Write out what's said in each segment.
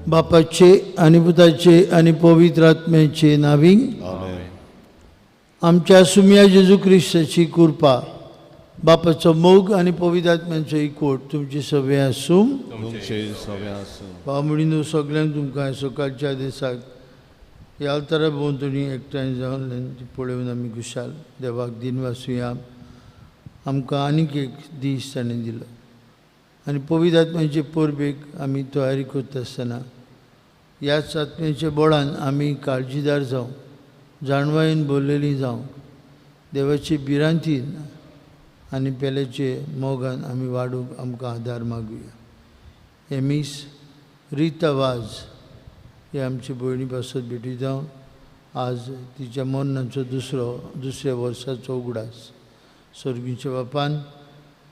बापाचे आनी पुताचे आनी पवित्र आत्म्याचे नावी आमच्या सुम्या जेजू क्रिस्ताची कृपा, बापाचो मोग आनी पवित्र आत्म्याचो एकवट तुमचे सगळे आसूं. भाव म्हणून सगळ्यांक तुमकां सकाळच्या दिसाक ह्या अल्तारा भोंवतणी एकठांय जावन पळोवन आमी खुशाल देवाक दिनवासुया. आमकां आनीक एक दीस ताणें दिलो आनी पवित्र आत्म्याचे परबेक आमी तयारी करता आसतना ह्याच आत्म्याच्या बळान आमी काळजीदार जावं, जाणवायेन भरलेली जावं, देवाचे भिरांतीन आनी पेल्याचे मोगान आमी वाडूंक आमकां आदार मागुया. हे मीस रिता वाज हे आमचे भयणी पासत भेटी जावन आज तिच्या मरणाचो दुसऱ्या वर्साचो उगडास सर्गीच्या बापान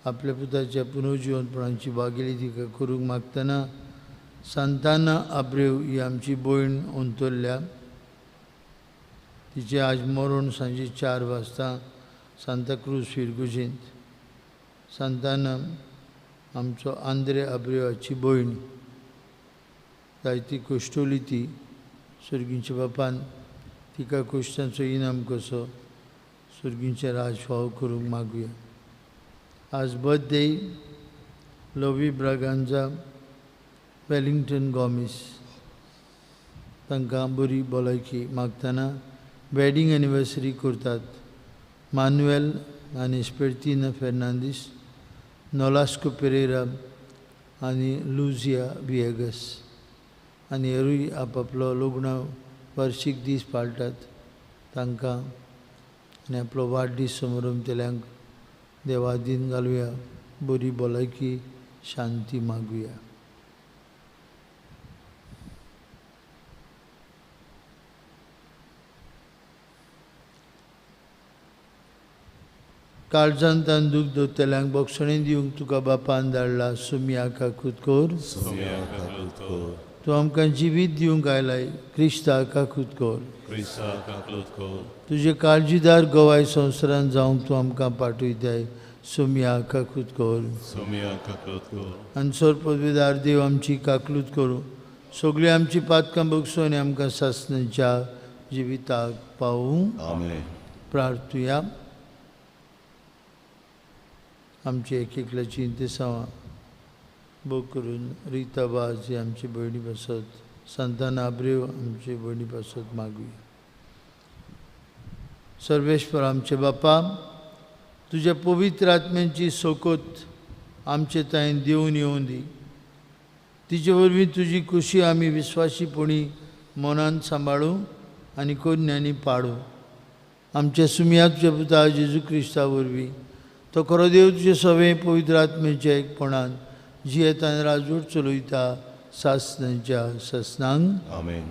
आपल्या पुताच्या पुनर्जिवनपणाची बागेली तिका करूंक मागतना सांताना आब्रेव ही आमची भयण अंतरल्या. तिचें आज मरण सांजे 4 वाजता सांताक्रूज फिरगुजेंत. सांताना आमचो आंद्रे आब्रेवाची भयण जायती कश्टोली ती सर्गीच्या बापान तिका कश्टांचो इनाम कसो सर्गीचें राज फावो करूंक मागुया. आज बर्थडे लवी ब्रागांजा वेलिंगटन गोमीस तांकां बरी भलायकी मागतना वेडींग एनिवर्सरी करतात मानुएल आनी स्पेर्तिना फेर्नांदीस, नोलास्को पेरेरा आनी लुजिया विएगस आनी हेरूय आपआपलो लग्न वार्षीक दीस पाळटात. तांकां आनी आपलो वाडदीस समारंभ देवादीन घालुया, बरी भलायकी शांती मागुया. काळजान तान दूख दवरतल्यांक बक्षणें दिवंक तुका बापान धाडला. सुम्या काकूत कर, तूं आमकां जिवीत दिवंक आयलाय. क्रिस्ता काकूत कर, तुजे काळजीदार गवाय संवसारान जावंक तूं आमकां पाठयताय. सुम्या काकूत कर. आनी सरपदवीदार देव आमची काकलूत करूं, सगळीं आमची पातकां बगसूं आनी आमकां सासणाच्या जिविताक पावूं. प्रार्थुया. आमची एक एकल्याची इंतेसांवां भोग करून रिता वाज ही आमची भयणी पासत, सांताना आब्रेव आमचे भयणी पासत मागुया. सर्वेश्वर आमचे बापा, तुज्या पवित्र आत्म्यांची सोकोत आमचे ताईन देवन येवूं दी. तिचे वरवीं तुजी खुशी आमी विस्वाशीपणी मनान सांबाळूं आनी कोन्यांनी पाडूं. आमच्या सुमया तुज्या पुता जेजू क्रिस्ता वरवीं तो खरो देव तुजे सगळे पवित्र आत्म्याच्या एकपणान जियेतान राजवट चलयता सासणाच्या सासणांक. आमेन.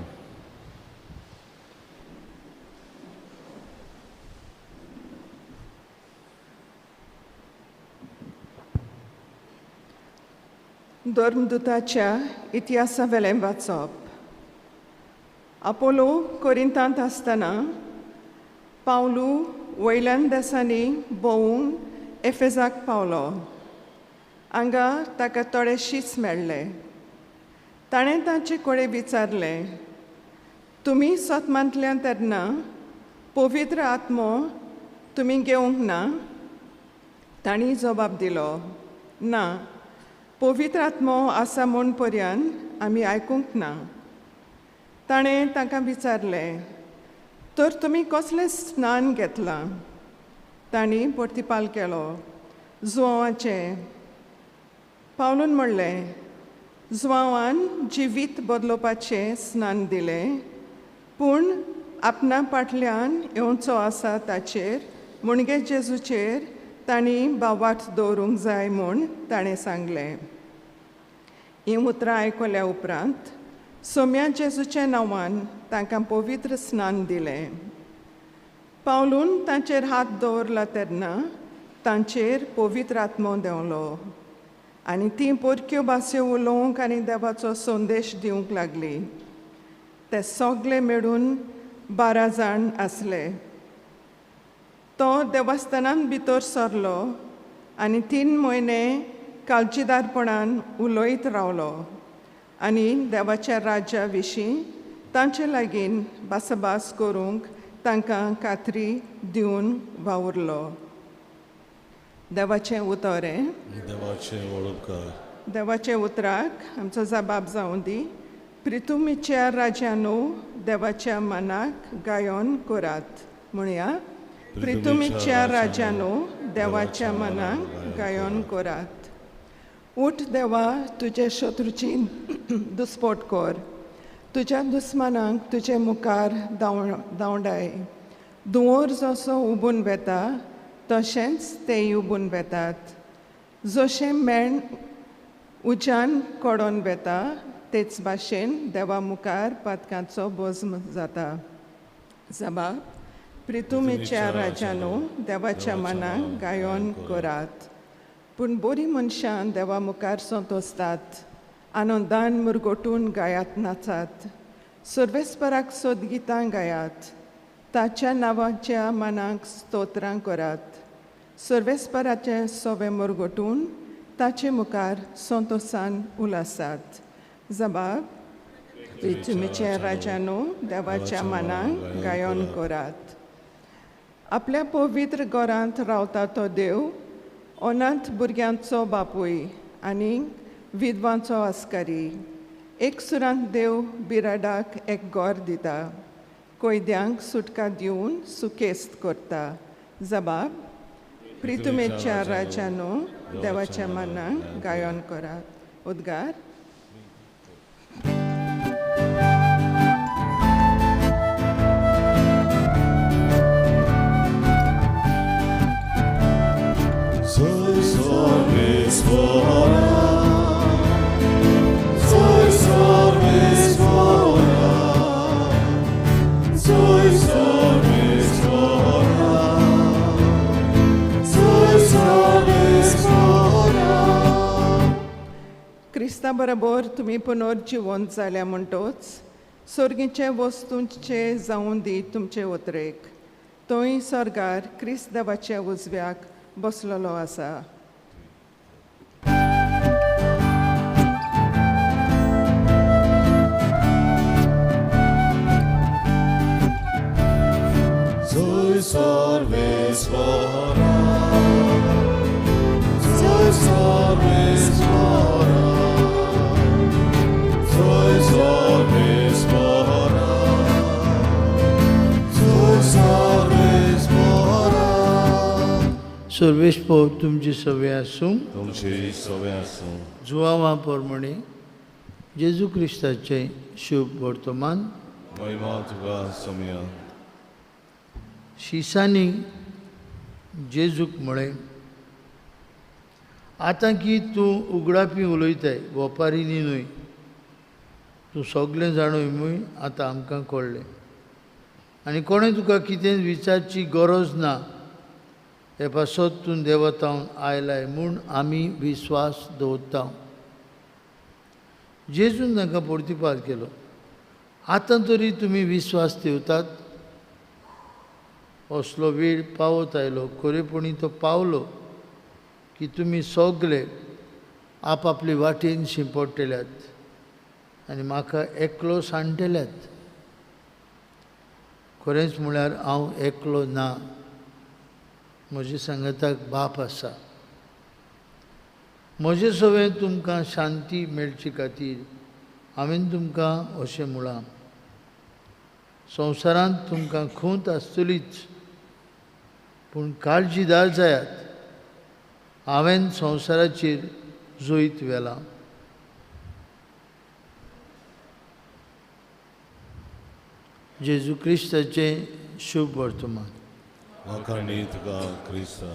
धर्मदूताच्या इतिहासावेलें वाचप. आपोलो कोरिंतांत आसतना पावलू वयल्यान देसांनी भोंवून एफेजाक पावलो. हांगा ताका थोडे शीस मेळ्ळे. ताणें तांचे कडेन विचारलें, तुमी सतमांतल्यान तेन्ना पवित्र आत्मो तुमी घेवंक ना? तांणी जबाब दिलो, ना, पवित्र आत्मो आसा म्हूण पर्यंत आमी आयकूंक ना. ताणें तांकां विचारलें, तर तुमी कसलें स्नान घेतलां? तांणी प्रतिपाल केलो, जुवांचें. पावलून म्हणलें, जुवांवान जिवीत बदलोवपाचें स्नान दिलें, पूण आपणा फाटल्यान येवचो आसा ताचेर मुणगे जेजूचेर तांणी बावाट दवरूंक जाय म्हूण ताणें सांगलें. हीं उतरां आयकल्या उपरांत सोम्या जेजूच्या नांवान तांकां पवित्र स्नान दिलें. पावलून तांचेर हात दवरला तेन्ना तांचेर पवित्र आत्मो देंवलो आनी तीं परक्यो भासयो उलोवंक आनी देवाचो संदेश दिवंक लागली. ते सगळे मेळून 12 जाण आसले. तो देवस्थानांत भितर सरलो आनी 3 म्हयने काळजीदारपणान उलयत रावलो आनी देवाच्या राज्या विशीं तांचे लागीं भासाभास करूंक तांकां खात्री दिवन वावुरलो. देवाचें उतर हें. देवाचें वळपकार. देवाचे उतराक आमचो जबाब जावं दी. प्रितुमीच्या राजानू देवाच्या मनाक गायन करात. म्हणया, प्रितुमीच्या राजानू देवाच्या मनाक गायन करात. उठ देवा, तुजे शत्रूची दुस्पोट कर, तुज्या दुस्मानांक तुजे मुखार धांवडाय. धुंवर जसो उबून वेता तशेंच तेय उबून वेतात. जशें मेण उज्यान कडोन वेता तेच भाशेन देवा मुखार पातकांचो भस्म जाता. जबाब, प्रितुमीच्या राजानू देवाच्या मनाक गायन करात. पूण बरीं मनशां देवा मुखार संतोसतात, आनंदान मुरगोटून गायात नाचात, सर्वेस्पराक सोदगितां गायात, ताच्या नांवाच्या मनाक स्तोत्रां करात. सर्वेस्पराचें सोवे मुरगोटून ताचे मुखार संतोसान उलासात. जबाब, प्रितुमीच्या राजानू देवाच्या मनाक गायन करात. आपल्या पवित्र घरांत रावता तो देव, अनाथ भुरग्यांचो बापूय आनी विधवांचो आस्कारी. एक सुरांत देव बिराडाक एक घर दिता, कैद्यांक सुटका दिवन सुकेस्त करता. जबाब, प्रितुमेच्या राजानू देवाच्या मनाक गायन करात. उद्गार. क्रिस्ता बरोबर तुमी पुनर्जिवंत जाल्या म्हणटोच सोर्गीचे वस्तूंचे जावं दी तुमचे उतरेक. थंय स्वर्गार क्रिस्त देवाच्या उजव्याक बसलेलो आसा. सर्वेश पो तुमची सवे आसूं. तुमची सवे आसूं. जुवावा प्रमाणे जेजू क्रिस्ताचें शुभ वर्तमान. महिमा तुका सोम्या. शिसांनी जेजूक म्हळें, आतां की तूं उगडापी उलयताय, वपारींनी न्हय. तूं सगळें जाणूय म्हूण आतां आमकां कळ्ळें आनी कोणें तुका कितें विचारची गरज ना. हे पासत तूं देवतावन आयलाय म्हूण आमी विस्वास दवरता. जेजून तांकां प्रतिपाद केलो, आतां तरी तुमी विस्वास ठेवतात? असलो वेळ पावत आयलो, खरेपणी तो पावलो की तुमी सगळे आपआपले वाटेन शिंपडटल्यात आनी म्हाका एकलो सांडटल्यात. खरेंच म्हळ्यार हांव एकलो ना, म्हजे सांगाताक बाप आसा. म्हजे सवें तुमकां शांती मेळचे खातीर हांवें तुमकां अशें म्हळां. संवसारांत तुमकां खूंत आसतलीच, पूण काळजीदार जायात, हांवें संवसाराचेर जैत व्हेलां. जेजू क्रिस्ताचें शुभ वर्तमान. वाखाणी तुका क्रिस्ता.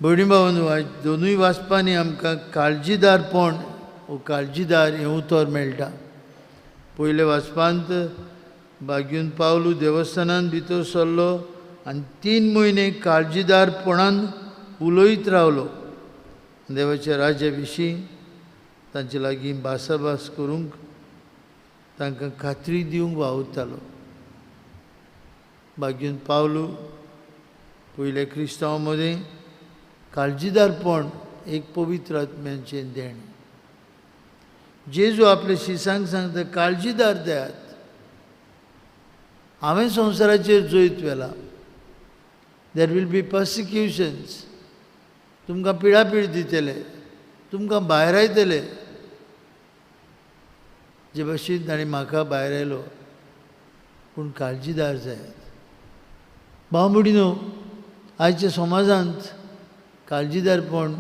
भयणी भावांनो, आयज दोनूय वाचपांनी आमकां काळजीदारपण वो काळजीदार हें उतर मेळटा. पयल्या वाचपांत बागीन पावलू देवस्थानांत भितर सरलो आनी 3 म्हयने काळजीदारपणान उलयत रावलो. देवाच्या राज्या विशीं तांचे लागीं भासाभास करूंक तांकां खात्री दिवंक वावुरतालो. भाग्यून पावलू पयल्या क्रिस्तांवां मदीं काळजीदारपण एक पवित्र आत्म्याचें देणें. जेजू आपल्या शिसांक सांगता काळजीदार जायात, हांवें संवसाराचेर जैत व्हेलां. There will be persecutions, तुमकां पिळापीळ दितले, तुमकां भायरायतले, जे भशेन ताणें म्हाका भायरायलो. पूण काळजीदार जायात. भाव भयणीनो, आयच्या समाजांत काळजीदारपण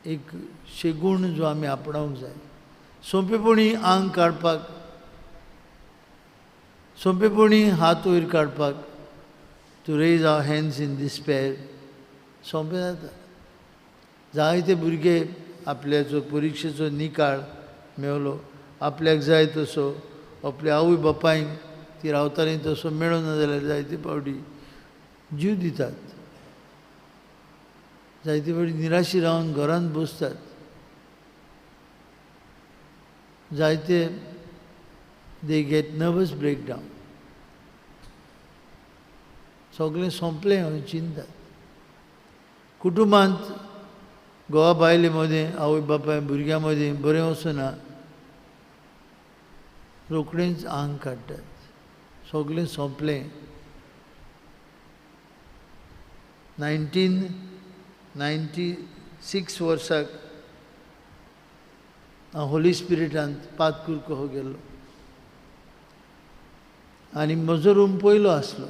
एक शेगूण जो आमी आपणावंक जाय. सोंपेपणी आंग काडपाक, सोंपेपणी हात वयर काडपाक, to raise our hands in despair सोंपें जाता. जायते भुरगे आपल्याचो परिक्षेचो निकाळ मेवलो, आपल्याक जाय तसो आपल्या आवय बापायक ती रावताली तसो मेळना जाल्यार जायते फावटी जीव दितात, जायते फावटी निराशी रावन घरांत बसतात. जायते they get nervous breakdown, सगळें सोंपलें हांवें चिंतात. कुटुंबांत घोवा बायले मदीं, आवय बापाय भुरग्यां मदीं बरें वचना, रोखडेंच आंग काडटात, सगळें सोंपलें. 1996 वर्साक हांव होली स्पिरिटांत पातकूर कहो गेल्लो आनी म्हजो रूम पयलो आसलो.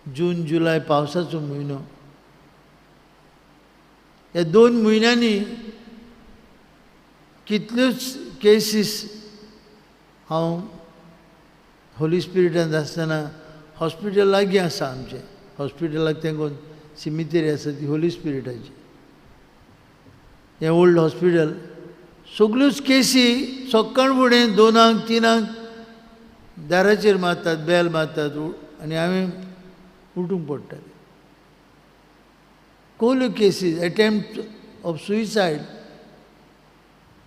जून जुलय पावसाचो म्हयनो. ह्या 2 म्हयन्यांनी कितल्योच केसीस हांव होली स्पिरिटांत आसतना हॉस्पिटल लागीं आसा आमचें, हॉस्पिटलाक तेंकून सिमितेरी आसा ती होली स्पिरिटाची, हें ओल्ड हॉस्पिटल. सगल्योच केसी सकाळ फुडें 2 3 दाराचेर मारतात, बेल मारतात आनी हांवें उठूंक पडटालें. कोल्यो केसीस एटेम्प्ट ऑफ सुइसायड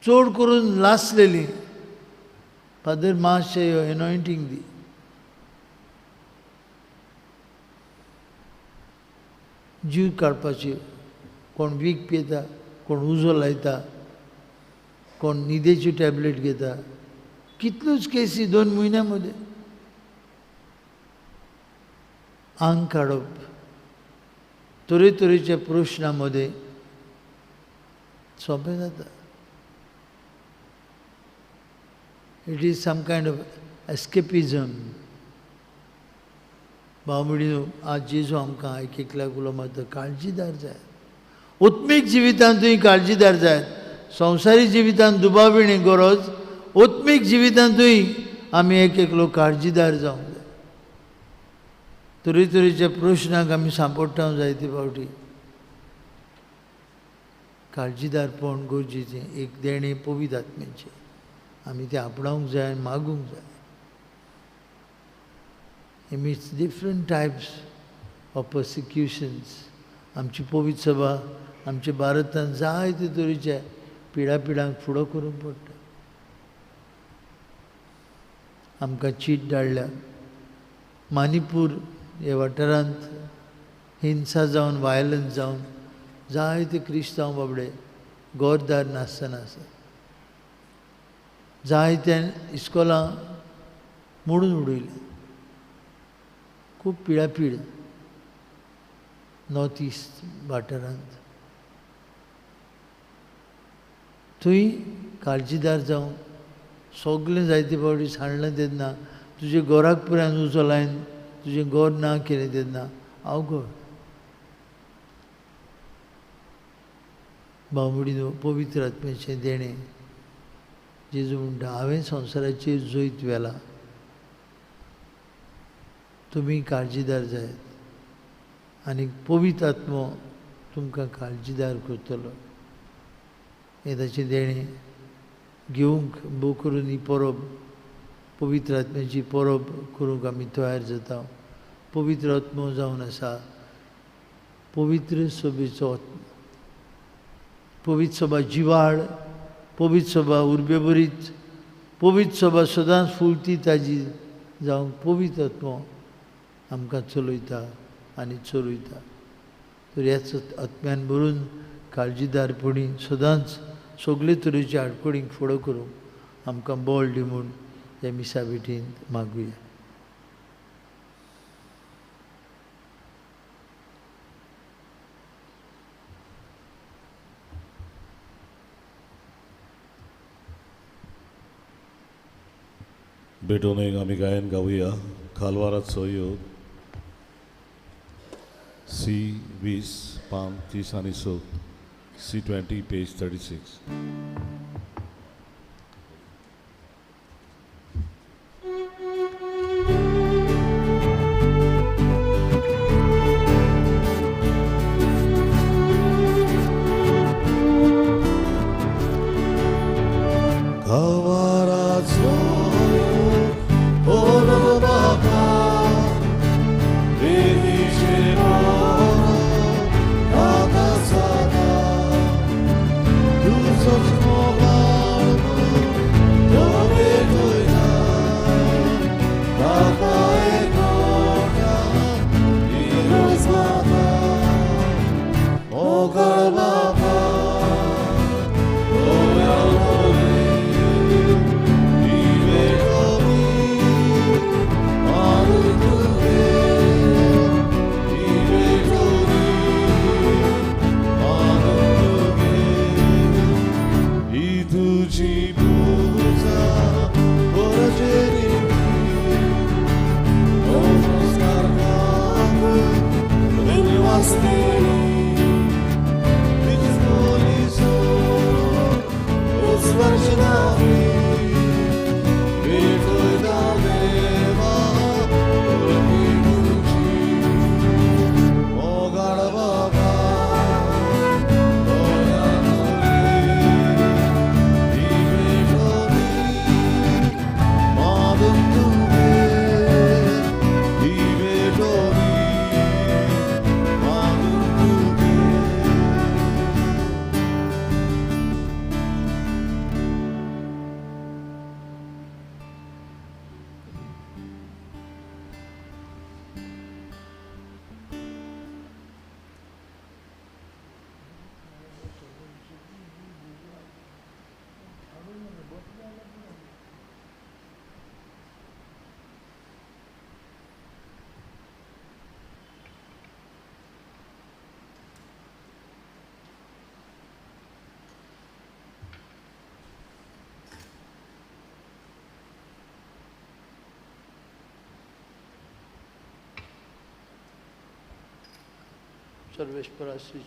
चड करून लासलेली. फादर मातशें एनॉयंटींग दी. जीव काडपाची, कोण वीख पियेता, कोण उजो लायता, कोण न्हिदेची टॅबलेट घेता. कितल्योच केसी 2 म्हयन्यां मदीं. आंग काडप तरेतरेच्या प्रश्नां मदीं सोंपें जाता. It is some kind of escapism. भाव भयणीनो, आज जेजू आमकां एक एकल्याक उलो मारता, काळजीदार जायात. आत्मीक जिवितांतूय काळजीदार जायात. संवसारी जिवितांत दुबाविणी गरज, आत्मीक जिवितांतूय आमी एक एकलो काळजीदार जावंक जाय. तरेतरेच्या प्रश्नांक आमी सांपडटा जायते फावटी. काळजीदारपण गरजेचें एक देणें पवित्र आत्म्याचें, आमी तें आपणावंक जाय आनी मागूंक जाय. Amidst different types of persecutions, आमची पवित्र सभा आमच्या भारतांत जायते तरेच्या पिडापिडांक फुडो करूंक पडटा. आमकां चीट धाडल्या, मणिपूर ह्या वाठारांत हिंसा जावन, वायलन्स जावन जायते क्रिस्तांव बाबडे घरदार नासतना आसा. जायते इस्कोलां मोडून उडयलीं. खूब पिळापीळ नॉर्थ इस्ट वाठारांत. थंय काळजीदार जावन सगळें जायते फावटी सांडलें तेन्ना, तुजे घराक पुराय उजो लायन तुजें घर ना केलें तेन्ना अवघड. भाव भयणीनो, पवित्र आत्म्याचें देणें. जेजू म्हणटा, हांवें संवसाराचेर जैत व्हेलां, तुमी काळजीदार जायात आनी पवित्र आत्मो तुमकां काळजीदार करतलो. हें ताचें देणें घेवंक भोव करून ही परब, पवित्र आत्म्याची परब करूंक आमी तयार जाता. पवित्र आत्मो जावन आसा पवित्र सभेचो आत्मो. पवित्र सभा जिवाळ, पवित्र सभा उर्बेभरीत, पवित्र सभा सदांच फुलती ताजी जावंक पवित्र आत्मो आमकां चलयता आनी चलयता। तर ह्याच आत्म्यान भरून काळजीदारपणी सदांच सगळे तरेचे आडखळींक फुडो करूंक आमकां बळ दी म्हूण ह्या मिसा भेटींत मागुया। भेटून एक आमी गायन गावया खालवाराचो योग सी 20 पान 30 आनी 6 C 20 page 36। सर्वेश्वरा श्री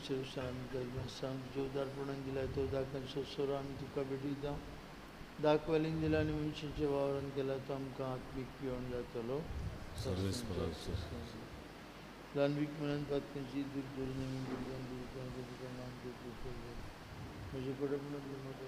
जोदारपणान दिला तो दाकांचो सोरो आमी तुका भेटयता। दाखवालीन दिला आनी मनशाच्या वावरान केला तो आमकां आत्मीक पिवण जातलो। ल्हानवीक म्हणून पातकांची दूर धरून आमी भुरग्यां तुका मान म्हजे कडेन म्हाका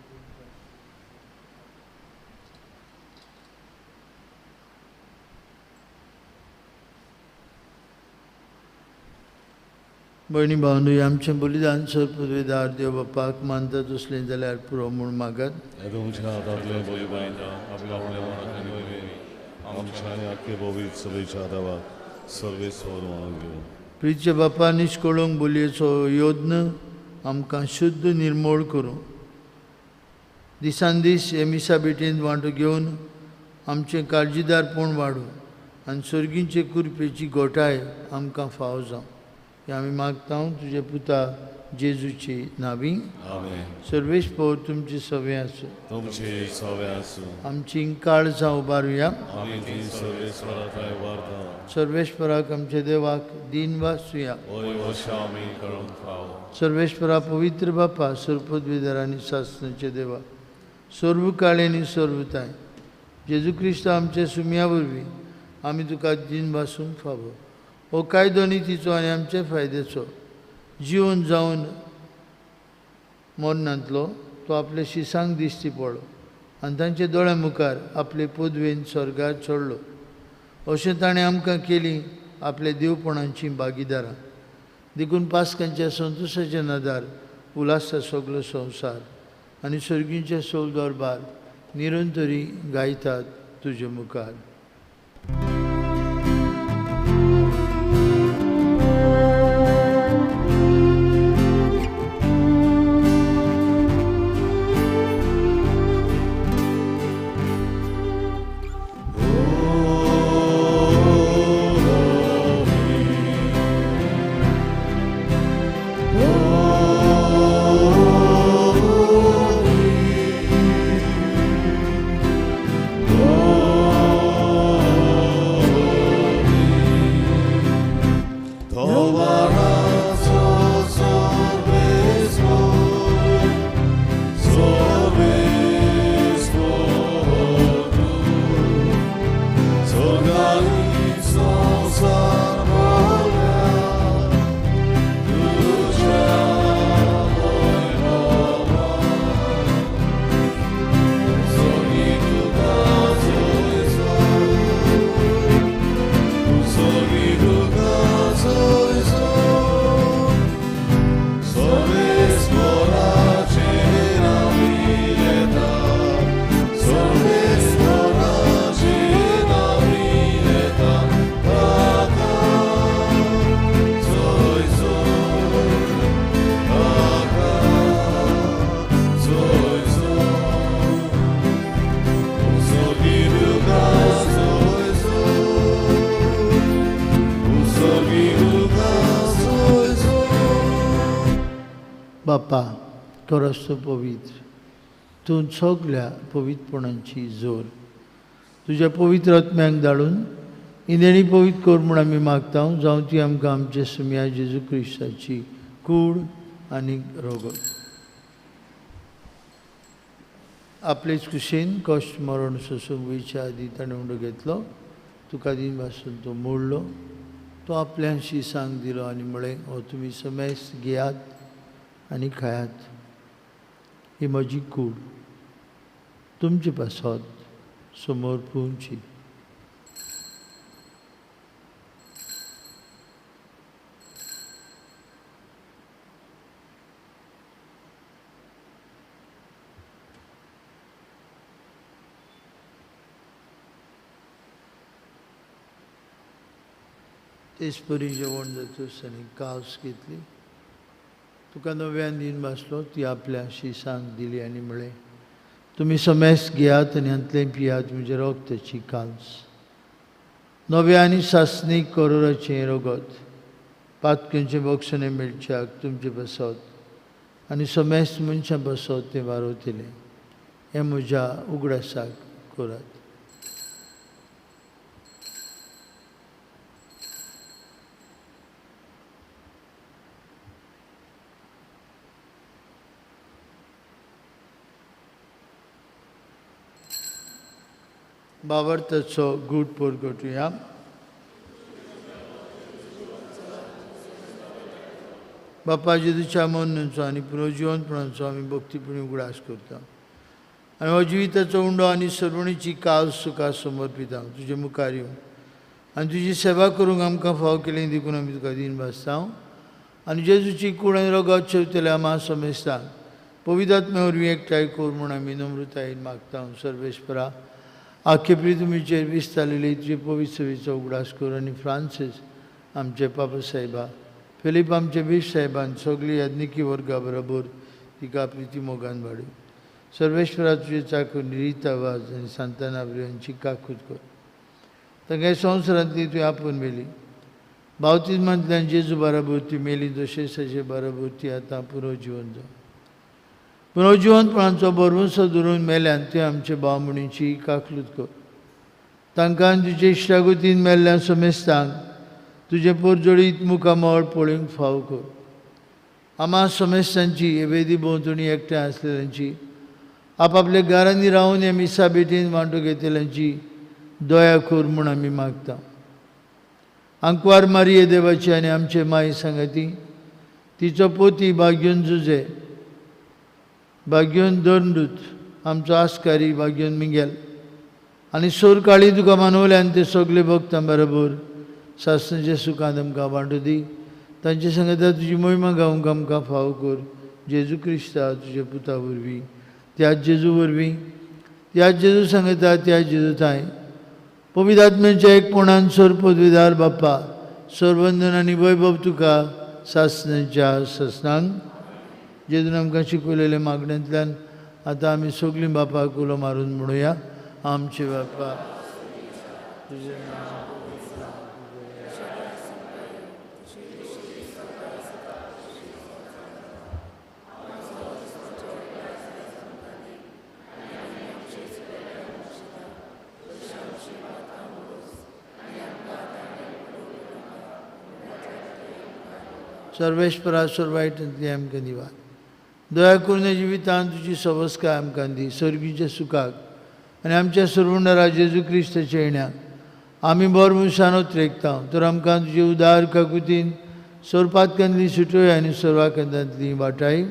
भयणी भावंडो आमचें बलिदान सर पदवेदार देव बापाक मानता तसलें जाल्यार पुरो म्हूण मागात। प्रिच्या बापा निश्कळूंक बोलयेचो यत्न आमकां शुद्ध निर्मोळ करूं। दिसान दीस हे मिसा भेटेंत वांटो घेवन आमचें काळजीदारपण वाडूं आनी सर्गींचे कृपेची गोठाय आमकां फावो जावं। आमी मागता तुजे पुता जेजूची नावी। सर्वेश पौर तुमची सवे आसूं। आमची काळजां उबारुया। सर्वेश्वराक आमच्या देवाक दीन वासुया। सर्वेश्वरा पवित्र बापा सर्वपदवीधर आनी सासनाचे देवा सर्व काळे आनी सर्वताय जेजू क्रिस्त आमच्या सुमया वरवीं आमी तुका दीन वासूंक फावो। हो कायदो नितीचो आनी आमचे फायद्याचो जिवन जावन मरणांतलो तो आपल्या शिसांक दिश्टी पडलो आनी तांच्या दोळ्या मुखार आपले पदवेन स्वर्गार चडलो। अशें ताणें आमकां केली आपल्या देवपणाची भागीदारां। देखून पास्कांच्या संतोशाच्या नदार उलासता सगलो संवसार आनी सर्गींचे सोल दरबार निरंतरी गायतात तुजे मुखार। बापा खरोच तूं पवित्र, तूं सगल्या पवित्रपणाची जोर. तुज्या पवित्र आत्म्यांक धाडून ही देणी पवित्र कर म्हूण आमी मागता, जावं ती आमकां आमच्या सुम्या जेजू क्रिस्ताची कूड आनी रगत. आपलेच कुशीन कश्ट मरण सोसूंक वयच्या आदी ताणें उंडो घेतलो, तुका दिन भासून तो मोडलो, तो आपल्याशी सांग दिलो आनी म्हळें, हो तुमी समेस्त घेयात आनी खायात, ही म्हजी कूड तुमचे पासत समोर पुवची. तेच परी जेवण जातूच आनी कास घेतली, तुका नव्यान दिन भासलो, ती आपल्याशी सांग दिली आनी म्हळें, तुमी समेस्त घेयात आनी हांतलें पियात, म्हजें रगताची कांस, नव्या आनी सासणीक करोराचें रगत, पातक्यांचें बक्षणें मेळच्याक तुमचे पासत आनी समेस्त मनशां पासत तें वारवतलें. हें म्हज्या उगडासाक करात. बाबर्थाचो गूट परगटुया. बापा जेजूच्या मरणाचो आनी पुनर्जिवनपणाचो आमी भक्तीपणी उगडास करता आनी हो जिविताचो उंडो आनी सर्वणीची काल सुखा समर्पिता तुजे मुखार येवन आनी तुजी सेवा करूंक आमकां फाव केली देखून आमी तुका दीन भासता. आनी जेजूची कूड आनी रगत शेवतल्या आमा समेस्तांक पवित्र वरवीं एकठांय कर म्हूण आमी नम्रतायेन मागता. सर्वेस्परा आखे प्रितुमीचेर विस्तारलेली तुजे पवित्र सेवेचो उगडास कर आनी फ्रांसीस आमचे पापा साहेबा, फिलीप आमचे बीश साहेबान सगळी याज्ञिकी वर्गा बरोबर तिका प्रिती मोगान वाडय. सर्वेश्वरा तुजे चाकून रिता वाज आनी सांताना हांची काकूत कर. तांकां संवसारांतली तुवें आपोवन मेली, बावतिज्मांतल्यान जेजू बाराबर ती मेली, तशेंच ताचे बाराबर ती आतां पुनर्जिवन जावं. पुनर्जिवनपणाचो भरवंसो धरून मेल्यान ते आमचे भाव म्हणीची काकलूत कर. तांकां तुजे इश्टागतीन मेल्ल्या समेस्तांक तुजें पोरजोळीत मुखामळ पळोवंक फाव कर. आमा समेस्तांची वेदी भोंवतणी एकठांय आसलेल्यांची, आपापल्या घरांनी रावन ह्या मिसा भेटीन वांटो घेतल्यांची दया कर म्हूण आमी मागता. आंकवार मारिये देवाची आनी आमचे माई सांगाती, तिचो पोती भाग्योन जुजे, भाग्योन दंडूत, आमचो आस्कारी भाग्योन मिंगेल आनी सोरकाळी तुका मानवले आनी ते सगळे भक्तां बरोबर सासणाच्या सुखान आमकां वांटू दी. तांचे सांगता तुजी मोहिमा गावंक आमकां फाव कर. जेजू क्रिस्ता तुज्या पुता वरवीं, त्याच जेजू वरवीं, त्याच जेजू सांगता त्याच जेजू थांय पवित्र आत्म्याच्या एकपणान सोर पदवीदार बाप्पा सर्वंदन आनी वैभव तुका सासणाच्या सासणांक. जेजून आमकां शिकवलेल्या मागण्यांतल्यान आतां आमी सगळीं बापाक उलो मारून म्हणुया, आमचे बापा तुजें नांव सर्वेश्वरा सर्वायटांतली आमकां दिवात. दया करून जिवितान तुजी सवस्काय आमकां दी, सर्गीच्या सुखाक आनी आमच्या सर्वणरा जेजू क्रिस्ताच्या येण्याक आमी बर मनशान उतरेकता. तर आमकां तुजे उदार काकुतीन सोरपातकांतली सुटोय आनी सर्वाकांतांतली वाटाय.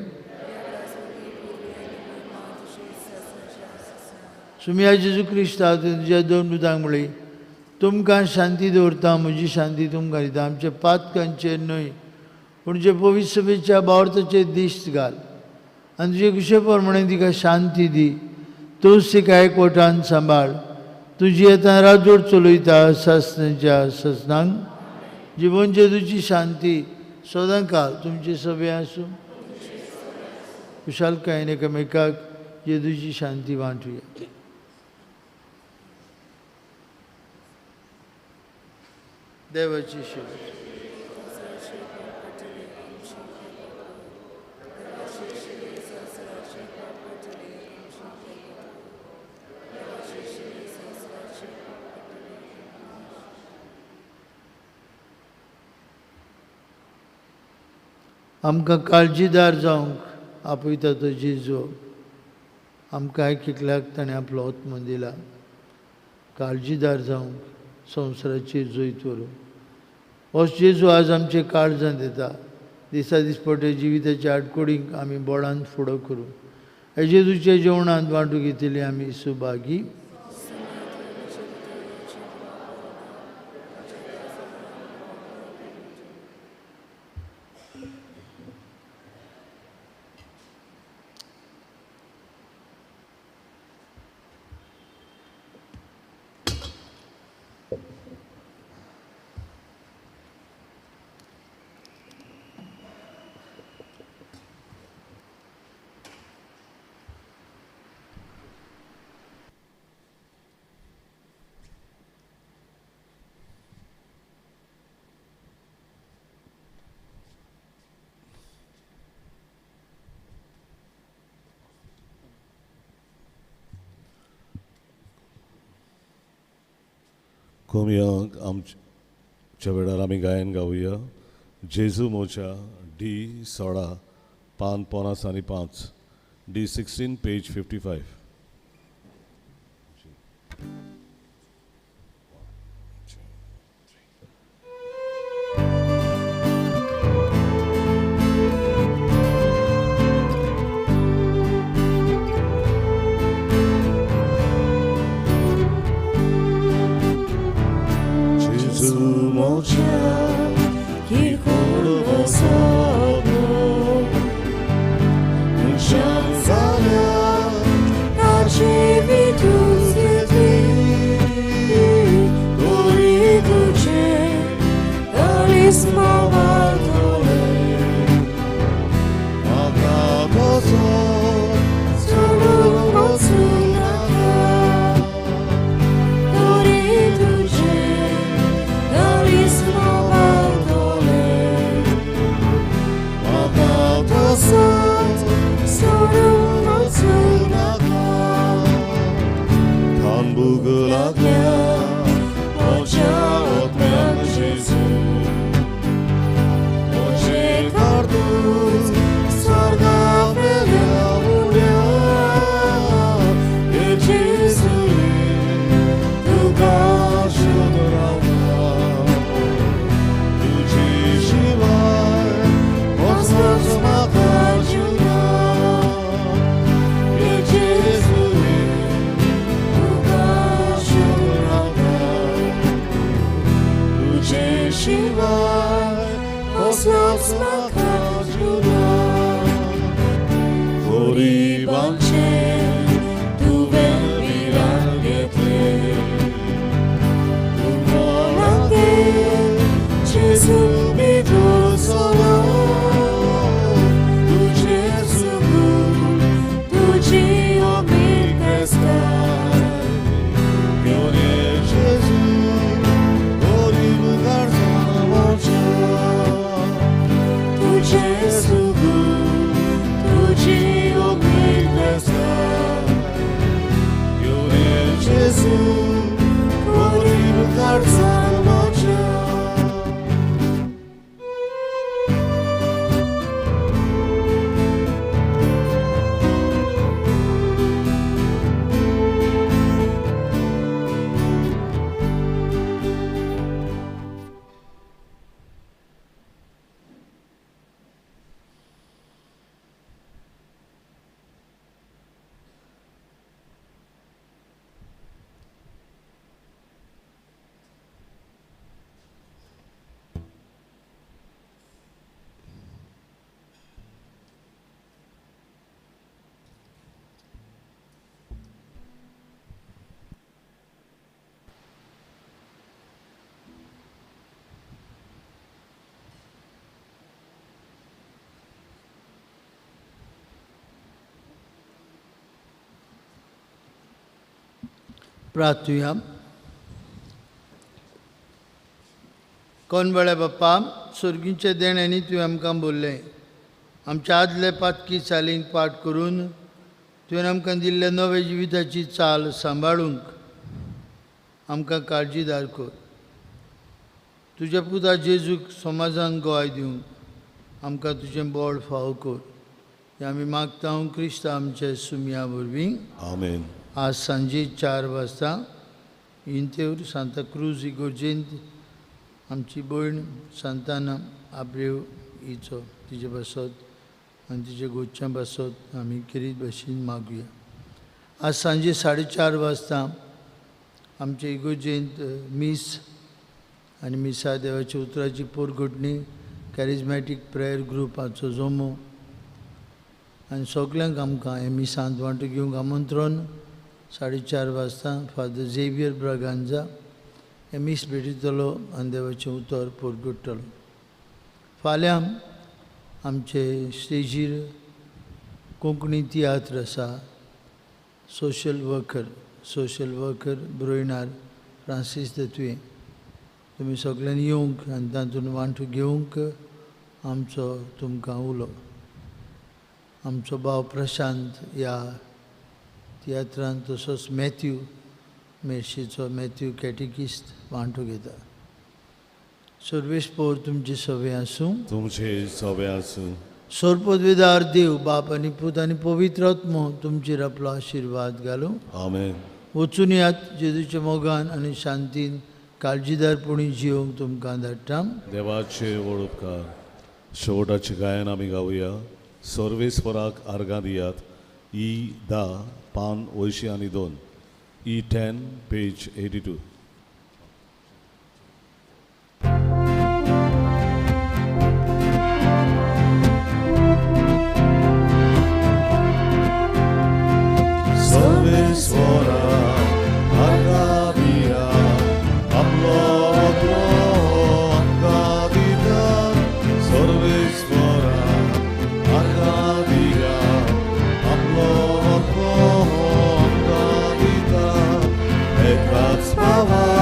सुमिया जेजू क्रिस्ता तुज्या दोन दुतांक म्हळी, तुमकां शांती दवरता, म्हजी शांती तुमकां दिता. आमच्या पातकांचेर न्हय पूण जे पवित्र सभेच्या बावर्थाचेर दिश्ट घाल आनी तुजे कुशे प्रमाणे तिका शांती दी. तूंच तिका एकवटान सांबाळ. तुजी आतां राजवट चलयता सासणाच्या सासणांक. जिवन जेजूची शांती सदां काल तुमचे सभे आसूं. खुशालकायेन एकामेकाक जेजूची शांती वांटुया. देवाची शेव. आमकां काळजीदार जावंक आपयता तो जेजू. आमकां एक एकल्याक ताणें आपलो आत्मो दिला काळजीदार जावंक, संवसाराचेर जैत व्हरूंक. हो जेजू आज आमचे काळजांत येता. दिसा दिसपट्टे जिविताच्या आडकोडींक आमी बोळान फुडो करूं. हे जेजूच्या जेवणांत वांटू घेतली आमी सुभागी. कोमिया आमच्या वेळार आमी गायन गावया. जेजू मोच्या डी 16 पान 55, डी 16 पेज 55. प्रार्थुया. कोण बळे बाप्पा, सुर्गींच्या देण्यांनी तुवें आमकां बोल्लें. आमच्या आदले पातकी चालींक पाठ करून तुवें आमकां दिल्ले नवे जिविताची चाल सांबाळूंक आमकां काळजीदार कर. तुज्या पुता जेजूक समाजान गोवाय दिवंक आमकां तुजें बळ फावो कर. हें आमी मागता क्रिस्त आमचे सुमया वरवीं. आमेन. आज सांजे 4 वाजता इंतेर सांता क्रूज इगोर्जेंत आमची भयण सांताना आब्रेव हिचो तिजे पासत आनी तिजे गोच्या पासत आमी खेरीत भशेन मागुया. आज सांजे 4:30 वाजता आमचे इगोर्जेंत मीस आनी मिसा देवाच्या उतराची पोरघटणी कॅरिजमॅटीक प्रेयर ग्रुपाचो जमो आनी सगल्यांक आमकां हे मिसांत वांटो घेवंक आमंत्रण. 4:30 वाजता फादर झेवियर ब्रागांजा हे मीस भेटयतलो आनी देवाचें उतर पोरगडटलो. फाल्यां आमचे स्टेजीर कोंकणी तियात्र आसा. सोशल वर्कर ब्रोयणार फ्रांसीस दत्वे. तुमी सगल्यांनी येवंक आनी तातूंत वांटो घेवंक आमचो तुमकां उलो. आमचो भाव प्रशांत ह्या तियात्रांत तसोच मॅथ्यू मेर्शेचो मॅथ्यू कॅटिकिस्त वांटो घेता. सर्वेस्पोर तुमचे सवे आसूं. तुमचे सवे आसूं. सोरपदवेदार देव बाप आनी पूत आनी पवित्र आत्मो तुमचेर आपलो आशिर्वाद घालूं. आमेन. वचून यात जेजूच्या मोगान आनी शांतीन काळजीदारपणी जिवंक तुमकां धाडटा. देवाचे व्हड उपकार. शेवटाचें गायन आमी गावया. सर्वेस्पराक आर्गां दियात. ई 10 पान 82, ई 10 पेज 82. सर्वेस्परा आर्गां दियात, आपलो आमकां दिता. सर्वेस्परा आर्गां दियात, आपलो आमकां दिता. एकाच भावा